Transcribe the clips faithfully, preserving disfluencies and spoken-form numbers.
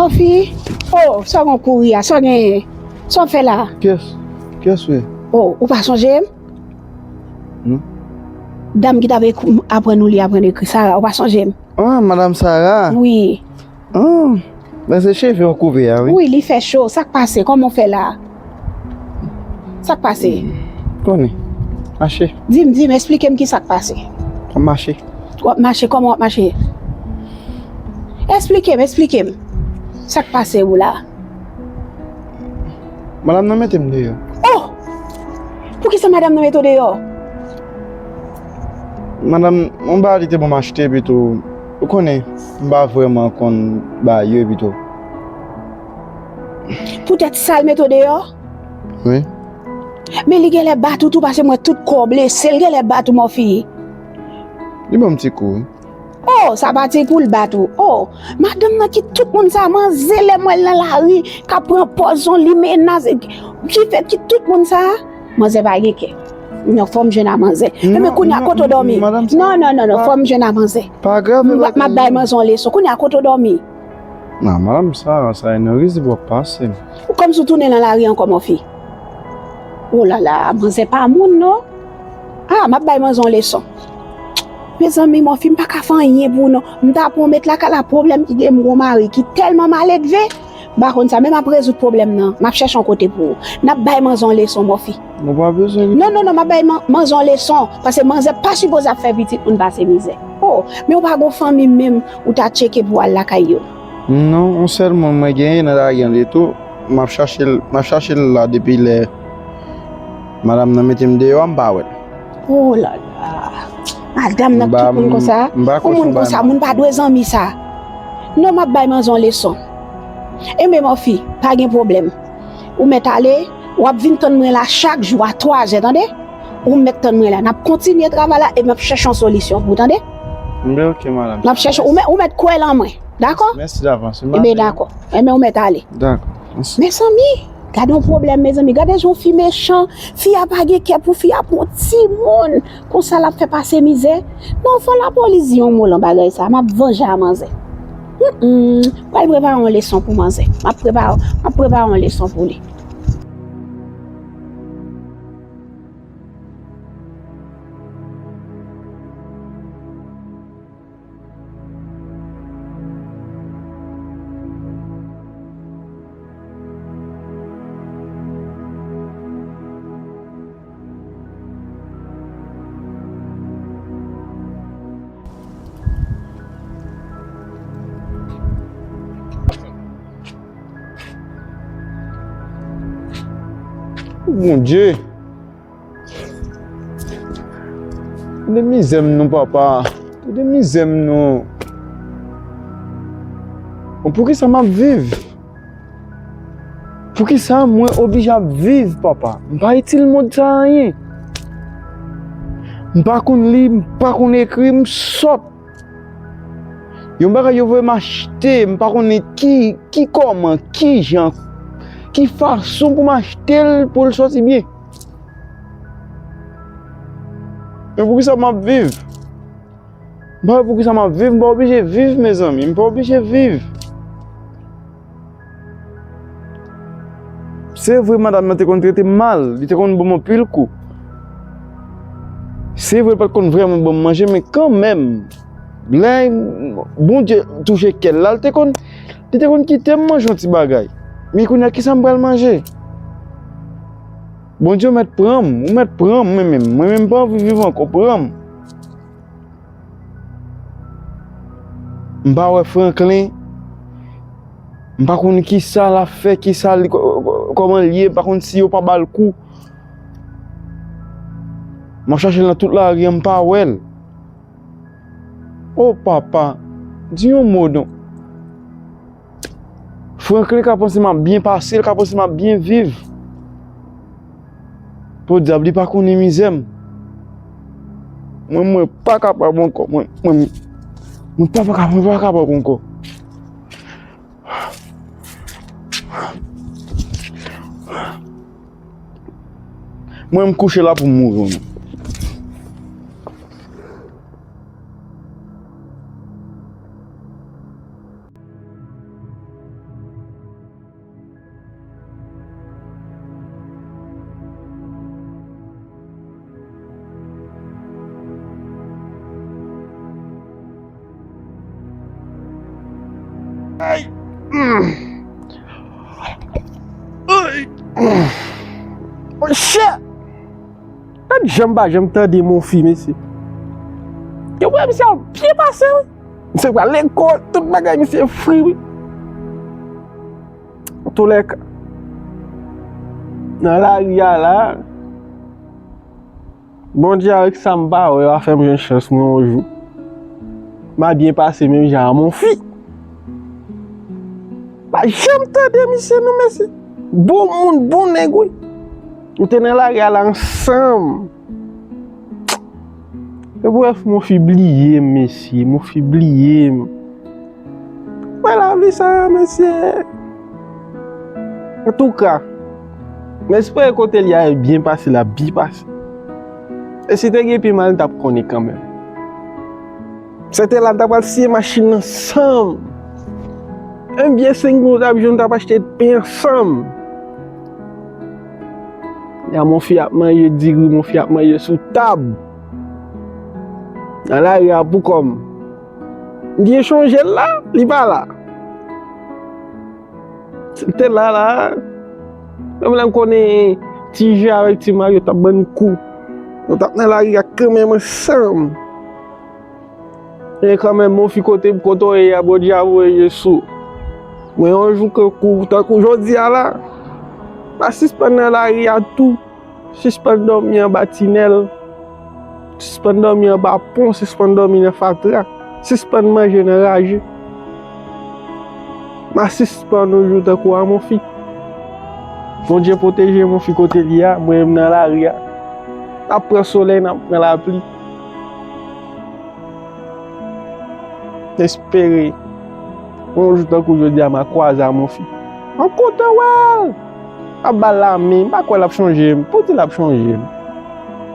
Mòfi, oh, sa w gen kouri a, sa w gen, sa w ap fè la? Kiyès? Kiyès ou ye? Oh, ou pa sonje m? Non. Dam ki t ap ekri, aprann ou li, aprann ekri, Sara, ou pa sonje m? Ah, Madam Sara. Wi. Ah, men se cheve w koupe a, wi. Wi, li fè cho. Sa k pase? Kòman w fè la? Sa k pase? Konnen. Mache. Di m, di m, eksplike m ki sa k pase. M ap mache. W ap mache? Kòman w ap mache? Eksplike m, eksplike m. Sa k pase ou la? Madanm nan mete m deyò. Oh! Poukisa madanm nan mete w deyò? Madanm, yon bagay li te ban m achte, epi tou, ou konnen, m pa vrèman konn bagay yo, epi tou. Poutèt sa l mete w deyò? Wi. Men li genlè bat ou tou, paske m wè tout kò w blese, l genlè bat ou, Mòfi. Li ban m ti kou, wi. Oh, sa pa ti kou l bat ou. Oh, madanm nan ki tout moun sa, manzè lè m wè l nan lari, k ap pran pòz yon limenas, ki fè ki tout moun sa, manzè pa gen kè. Non, fò m jwenn a manzè. Enben kounye a kote w dòmi? Non, non, non, non, fò m jwenn a manzè. Pa grav. M ap bay manzè yon leson. Kounye a kote w dòmi? Non, madanm, sa, sa e nan rizib w ap pase. Ou kòmsi w tounen nan lari ankò, Mòfi. Oh la la, manzè pa moun non. Ah, m ap bay manzè yon leson. Mezanmi, Mòfi, m pa ka fè anyen pou ou non. M ta pran w met lakay la, pwoblèm ki gen m gon mari ki tèlman maledve. M pa konn sa, men m ap rezoud pwoblèm nan. M ap chèche yon kote pou ou. N ap bay manzè yon leson, Mòfi. Ou pa bezwen. Non, non, non, m ap bay man-, manzè yon leson. Paske manzè pa sipoze ap fè pitit moun pase mizè. Oh, men ou pa gon fanmi menm ou ta tcheke pou al lakay yo? Non, yon sèl moun mwen genyen nan lari an li tou. M ap chache l, m ap chache l la depi lè madanm nan mete m deyò a, m pa wè l. Oh la la. Madanm nan ki moun konsa? Yon moun konsa, moun pa dwe zanmi sa. Non, m ap bay manzè yon leson. Enben, Mòfi, pa gen pwoblèm. Ou mèt ale, w ap vin tann mwen la chak jou a twazè, tande? Ou mèt tann mwen la. N ap kontinye travay la e m ap chèche yon solisyon pou ou, tande? Enben, ok, madanm. N ap chèche, ou mèt, ou mèt kwè lan mwen, dakò? Mèsi davans, wi, madanm. Enben, dakò. Enben, ou mèt ale. Dakò, mèsi. Mezanmi, gade yon pwoblèm, mezanmi. Gade jan yon fi mechan. Fi a pa gen kè pou fi a pran timoun. Konsa l ap fè pase mizè. Non, fò lapolis di yon mo lan bagay sa. M ap vanje a manzè. Hum, hum. Pral prepare yon leson pou manzè. M ap prepare, m ap prepare yon leson pou li. Bondye. Tande mizè m non, papa. Tande mizè m non. Bon, poukisa m ap viv? Poukisa mwen oblije ap viv, papa? M pa itil mond sa anyen. M pa konn li, m pa konn ekri, m sòt. Yon bagay yo voye m achte, m pa konnen ki, ki kòman, ki jan, ki fason pou m achte l pou l sòti byen. Men poukisa m ap viv? M pa wè poukisa m ap viv, m pa oblije viv, mezanmi, m pa oblije viv. Se vre, madanm nan te konn trete m mal, li te konn ban m anpil kou. Se vre, l pa t konn vrèman ban m manje, men kanmenm, lè Bondye touche kè l la, l te konn, li te konn kite m manje yon ti bagay. Men kounye a, kisa m pral manje? Bondye, ou mèt pran m, ou mèt pran m, mwen menm, mwen menm, m pa anvi viv ankò, pran m. M pa wè Franklin. M pa konn kisa l ap fè, kisa li, kò-, kò-, kòman l ye, m pa konn si yo pa ba l kou. M ap chache l nan tout lari an, m pa wè l. O papa, di yon mo non. Franklin ka panse m ap byen pase, l ka panse m ap byen viv. Podyab, li pa konnen mizè m. Mwen, mwen pa kapab ankò. Mwen, mwen, mwen pa, pa kapab, mwen pa kapab ankò. Mwen, m kouche la pou m mouri, mwen. Monchè! Gad jan m pa janm tande Monfi, mesye. Yo wè misye ap byen pase, wi. Misye pral lekòl, tout bagay misye fri, wi. Antoulèka, nan lari a la, Bondye avèk sa m pa wè, va fè m jwenn chans mwen yon jou. M a byen pase menm jan a Monfi. Pa janm tande misye non, mesye. Bon moun, bon nèg, wi. Nou te nan lari a la ansanm. E brèf, Monfi bliye m, mesye. Monfi bliye m. Mwen lavi sa, mesye. Antouka, m espere kote li a byen pase, l ap byen pase. E si te gen pi mal, n t ap konnen kanmenm. Se te la, n ta pral siye machin nan ansanm. Yon byen senk goud, n t ap jwenn, n t ap achte pen ansanm. Ya Monfi ap manje diri, Monfi ap manje sou tab. Nan lari a pou kò m. M byen chonje l la, li pa la. Li te la la. Menm lè m konnen Ti Je avèk Ti Mayo t ap ban n kou. Nou t ap nan lari a kanmenm ansanm. E kanmenm, Monfi, kote, kote w ye a, Bondye a voye je sou. Mwen, yon jou tankou, tankou jodi a la, m a sispann nan lari a tou. Sispann dòmi anba tinèl. Sispann dòmi anba pon, sispann dòmi nan fatra. Sispann manje nan raje. M a sispann yon jou tankou a, Monfi. Bondye pwoteje Monfi kote li a, mwen menm nan lari a. N ap pran solèy, n ap pran lapli. Espere yon jou tankou jodi a, m a kwaze a Monfi. M ap kontan wè l. Ap ba l lamen, m pa kwè l ap chonje m. Pou di l ap chonje m.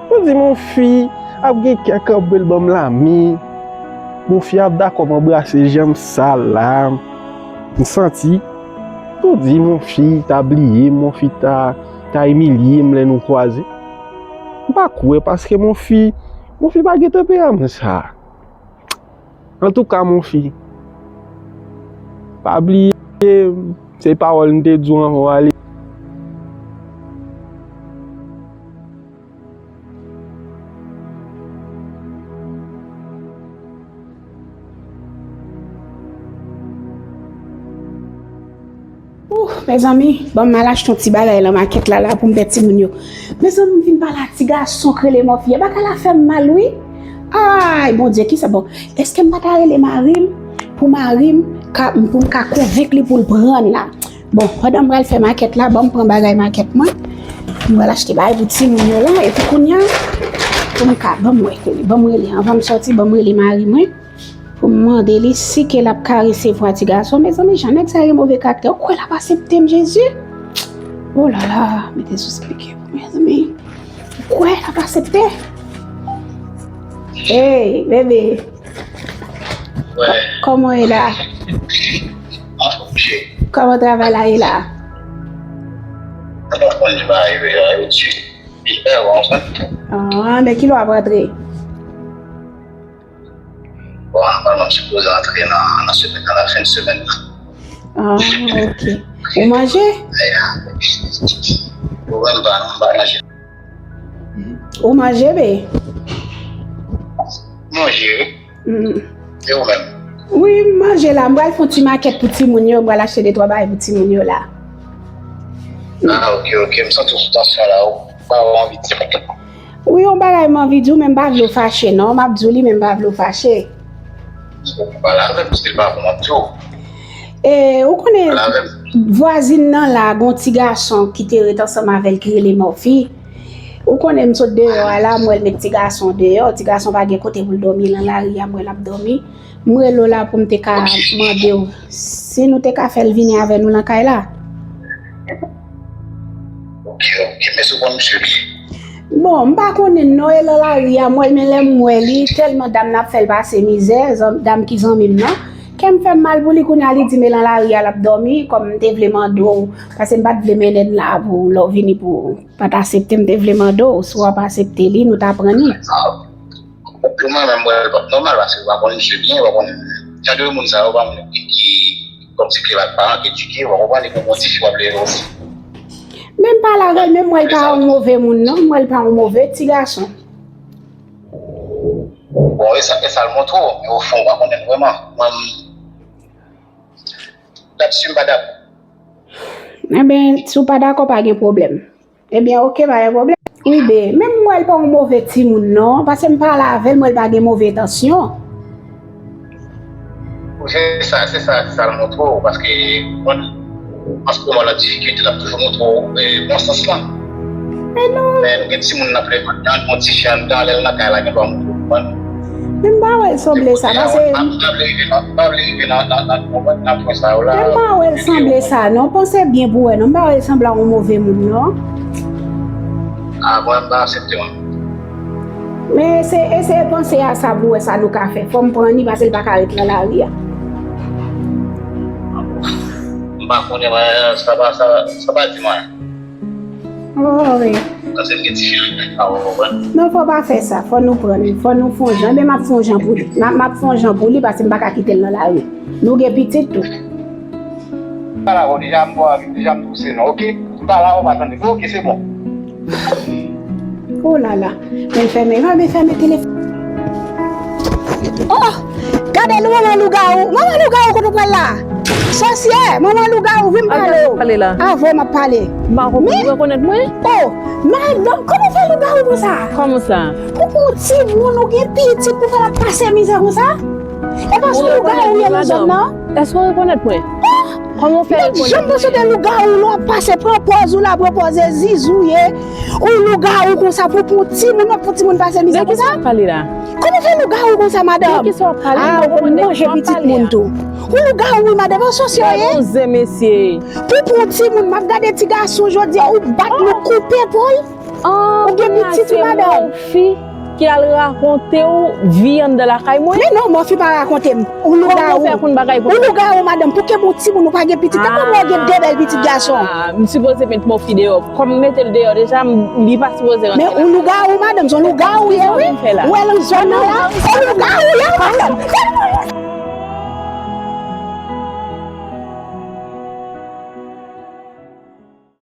Pou di Monfi ap gen kè kanpe l ban m lamen. Monfi ap dakò m anbrase janm sa la. M santi. Pou di Monfi ta bliye m, Monfi ta, ta imilye m lè nou kwaze. M pa kwè paske Monfi, Monfi pa gen tanperaman sa. Antouka, Monfi, pa bliye m, se pawòl m te di w anvan w ale. Ouh, mezanmi, ban m al achte yon ti bagay nan makèt la, la pou m bay timoun yo. Mezanmi, m vin pale a ti gason k rele Monfi a. Bagay la fè m mal, wi. Ay, Bondye, kisa bon? Èske m pa ta rele mari m pou mari m ka, pou m ka konvenk li pou l pran l la? Bon, pandan m pral fè makèt la, ban m pran bagay makèt mwen. M pral achte bagay pou timoun yo la, epi kounye a, pou m ka, ban m wè, ban m rele, anvan m sòti, ban m rele mari mwen. Pou m mande li si ke l ap ka resevwa ti gason. Mezanmi, jan nèg sa gen move karaktè. Ou kwè l ap aksepte m, Jezi? O la la, mete sou spikè pou mezanmi. Ou kwè l ap aksepte? Hey, bebe. Wè. Kòman w ye la? An fòm, cheri. Kòman travay la ye la? An fòm, li pa rive la, yo di. Li fè bon, sa. Ah, men kilè w ap rantre? Bon, nòmalman, m sipoze antre nan, nan semèn nan, nan fen semèn nan. Ah, ok. Ou manje? Ou menm pa, non, m pa manje. Ou manje, be? Manje, wi. Mm. E ou menm? Wi, m manje la. M pral fè yon ti makèt pou timoun yo. M pral achte de twa bagay pou timoun yo la. Ah, ok, ok. M santi w sou tansyon la. Ou pa anvi di. Wi, yon bagay m anvi di w, men m pa vle w fache, non. M ap di w li, men m pa vle w fache. Ou pale avè m, si l pa bon, m ap di w. E, ou konnen, pale avè m. Vwazin nan la, gon ti gason ki te ret ansanm avè l ki rele Mòfi. Ou konnen m sot deyò a la, m wè l met ti gason deyò. Ti gason pa gen kote pou l dòmi, nan lari a, m wè l ap dòmi. M rele w la pou m te ka mande w si nou te ka fè l vini avè nou nan kay la. Ok, ok, men si w konn misye byen. Bon, m pa konnen l non, e nan lari a m wè l, men lè m wè li, tèlman dam nan ap fè l pase mizè, zan-, dam ki zanmi m nan, kè m fè m mal pou li, kounye a li di m e nan lari a l ap dòmi, kòm m te vle mande w, paske m pa t vle mennen l la pou lè w vini pou ou pa t aksepte, m te vle mande w si w ap aksepte li, nou ta pran li. Pou mwen menm, mwen, l p ap nòmal, paske w pa konn misye byen, w pa konn jan de moun sa yo, pa moun ki, ki kòmsi ki pa, pa edike, w pa konprann, epi w gon tifi w ap leve osi. Men m pale avè l, men m wè l pa yon move moun, non. M wè l pa yon move ti gason. Bon, e sa, e sa l montre w, men ofon, w pa konnen l vrèman. Mwen, dap si m pa dakò. Enben, si w pa dakò, pa gen pwoblèm. Ebyen, oke, pa gen pwoblèm. Wi, be, men m wè l pa yon move timoun, non. Paske m pale avè l, m wè l pa gen move entansyon. Se sa, se sa, se sa l montre w, paske, konprann, an se moman nan difikilte, l ap toujou montre w, e, bon sans lan. Men non. Men nou gen timoun n ap leve anndan, nou ti fi anndan, lè l nan kay la, gen dwa montre w, konprann. Men m pa wè l sanble sa, paske m pa vle rive nan, m pa vle rive nan, nan, nan, nan, nan pwen sa yo la. Men m pa wè l sanble sa, non. Panse byen pou wè, non. M pa wè l sanble a yon move moun, non. A, bon, m pa aksepte, mwen. Men eseye, eseye panse a sa pou wè sa nou ka fè. Fò m pran li, paske l pa ka ret nan lari a. M pa konnen, mwen, sa pa, sa, sa pa di mwen. Oh, wi. Paske m gen ti fi ak pa w, konprann? Non, fò pa fè sa. Fò nou pran li. Fò nou fè yon jan. Men m ap fè yon jan pou li. M ap, m ap fè yon jan pou li, paske m pa ka kite l nan lari. Nou gen pitit tou. M pa la, bon, deja m bò avè w, deja m touse non, oke? M pa la, ou pa tande. Oke, se bon. Oh la la. Men fèmen, men fèmen telefòn. Oh! Gade nou, manman lougawou. Manman lougawou, kote w pral la? Sòsyè, manman lougawou, vin pale w. Avè w m ap pale. M pa konprann, ou rekonèt mwen? Oh, madanm, kòman w fè lougawou konsa? Kòman sa? Pou, pou timoun ou gen pitit pou fè l ap pase mizè konsa? E pa sou lougawou ye nan zòn nan? Èske w rekonèt mwen? Oh! Kòman w fè rekonèt mwen? Janm panse w te lougawou lè w ap pase, pran pòz ou la, pran pòz e ziz ou ye. Ou lougawou konsa pou, pou timoun, w ap pou timoun pase mizè konsa? De kisa w ap pale la? Kòman w fè lougawou konsa, madanm? De kisa w ap pale? Ah, ou konn manje pitit moun tou. Ou lougawou, wi, madanm, yon sòsyè w ye. Gade yon zen, mesye. Pou, pou timoun, m ap gade ti gason jodi a, ou bat li, ou koupe po l. Ou gen pitit, wi, madanm. Fi ki al rakonte w vi anndan lakay mwen? Men non, mòfi pa rakonte m. Ou lougawou. Kòman w fè konn bagay konsa? Ou lougawou, madanm. Pou ke bon timoun ou pa gen pitit? Tankou mwen gen de bèl pitit gason. Ah, m sipoze met mòfi deyò. Kòm m mete l deyò deja, m, li pa sipoze rantre la. Men ou lougawou, madanm. Se yon lougawou ye, wi. Ou wè l nan zòn nan la. Se lougawou ye, wi, madanm.